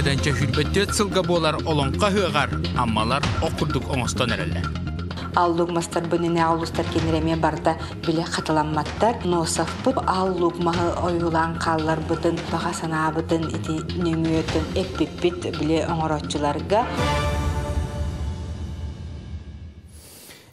224 сылга буолар олоҥхо ыһыаҕар аммалар ох курдук оҥостон эрэллэр. Аллук мастарбын инэ улуустар кинилэр эмиэ барыта билэ хатыламматтар. Носовпут аллук маһы ойуулаан хаалларбытын, баҕа санаабытын ити нөҥүөтүн эппиппит били оҥорооччуларга.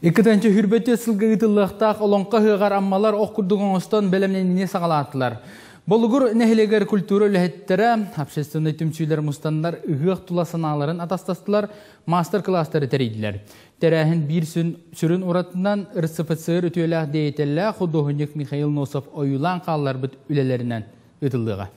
Иккитинчи хүрбөтү сылга ыытыллыахтаах олоҥхо ыһыаҕар аммалар ох курдук оҥостон бэлэмнэниини саҕалаатылар. Болугур нэһилиэгэр культура үлэһиттэрэ, общественнай түмсүүлэр мустаннар ыһыах тула санааларын атастастылар, маастар-кылаастары тэрийдилэр. Тэрээһин биир сүрүн уратынан РСФСР үтүөлээх деятеллээх худуоһунньук Михаил Носов ойуулаан хаалларбыт үлэлэринэн ыытыллыаҕа.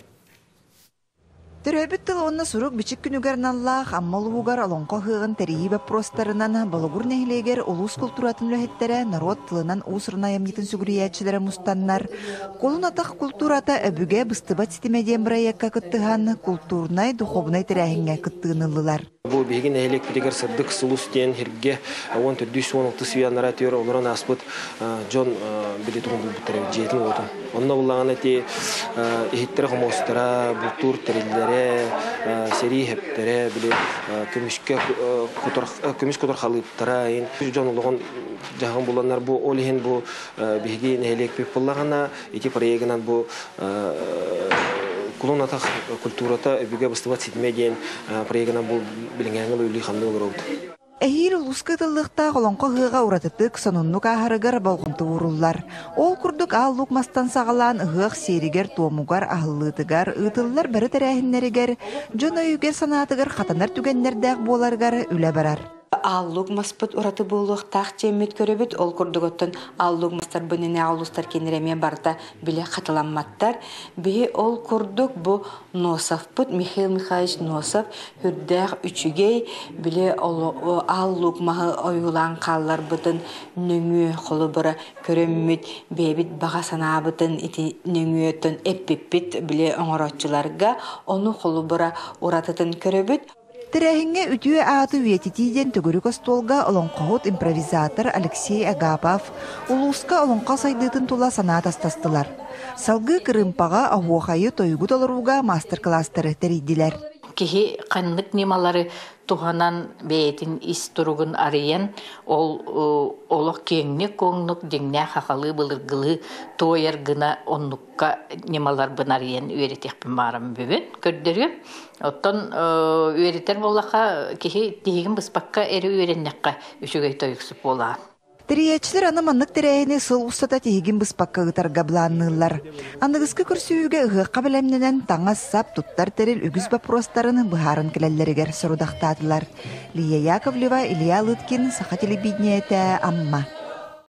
Төрөөбүт тыл уонна сурук-бичик күнүгэр аналлаах Амма улууһугар Олоҥхо ыһыаҕын тэрийии боппуруостарынан Болугур нэһилиэгэр улуус култууратын үлэһиттэрэ норуот тылынан уус-уран айымньытын сүгүрүйээччилэрэ мустаннар, Кулун атах култуурата өбүгэ быстыбат ситимэ диэн бырайыакка кыттыһан култуурунай, духуобунай тэрээһиҥҥэ кыттыыны ыллылар. Бу биһиги нэһилиэкпитигэр сырдык сулус диэн сиргэ 14-16 үйэ анараа түөр олорон ааспыт дьон били тугун булбуттар эбит дьиэтин-уотун. Онно буллаҕына ити иһиттэрэ-хомуостара, бултуур тэриллэрэ, сэрии хэптэрэ, били көмүскэ кутар көмүс кутар халыыптара дьон олоҕун дьаһаҕын буланнар бу ол иһин бу биһиги нэһилиэкпит буллаҕына ити проегынан бу кулун атах культурата өбүгэ быстыбат ситимэ диэн проегынан бу билиҥээҥи үлүү-хамныы олоробут. Эһиил улууска ыытыллыахтаах Олоҥхо ыһыаҕа уратытык, сонуннук ааһарыгар болҕомто ууруллар. Ол курдук Аал Луук мастан саҕалаан ыһыах сиэригэр-туомугар, аһыллыытыгар, ыытыллар бары тэрээһиннэригэр, дьон өйүгэр-санаатыгар хатанар түгэннэрдээх буоларыгар үлэ барар. Ааллук маспыт ураты буолуохтаах диэммит көрөбүт. Ол курдук оттон ааллук мастарбын инэ улуустар кинилэр эмиэ барыта билэ хатыламматтар. Биһи ол курдук бу Носовпут Михаил Михайлович Носов үрдээх үчүгэй били ааллук маһы ойуулаан хаалларбытын нөҥүө холобура көрөммүт бэйэбит баҕа санаабытын ити нөҥүөтөн эппиппит били оҥорооччуларга ону холобура уратытын көрөбүт. Тэрээһиҥҥэ үтүө ааты үйэтитии диэн төгүрүк остуолга олоҥхоһут импровизатор Алексей Агапов улууска олоҥхо сайдыытын тула санаа атастастылар. Салгыы кырыымпаҕа оһуохайы тойугу толорууга маастар-кылаастары тэрийдилэр. Киһи ханнык ньымалары туһанан бэйэтин ис туругун арыйан, ол олох киэҥник-куоҥнук дьиҥнээх хахалыы былыргылыы туойар гына оннукка ньымаларбын арыйан үөрэтиэхпин баарым бүгүн көрдөрүөм. Оттон үөрэтэр буоллахха, киһи тиһигин быспакка эрэ үөрэннэххэ үчүгэй тойуксут буолаҕын. Тэрийээччилэр аны маннык тэрээһини сыл устата тиһигин быспакка ыытарга былаанныыллар. Аныгыскы көрсүһүүгэ ыһыахха бэлэмнэнэн таҥас-сап, туттар тэрил үгүс боппуруостарын быһааран кэлэллэригэр сорудахтаатылар. Лия Яковлева, Илья Лыткин, Саха телевидениетэ, Амма.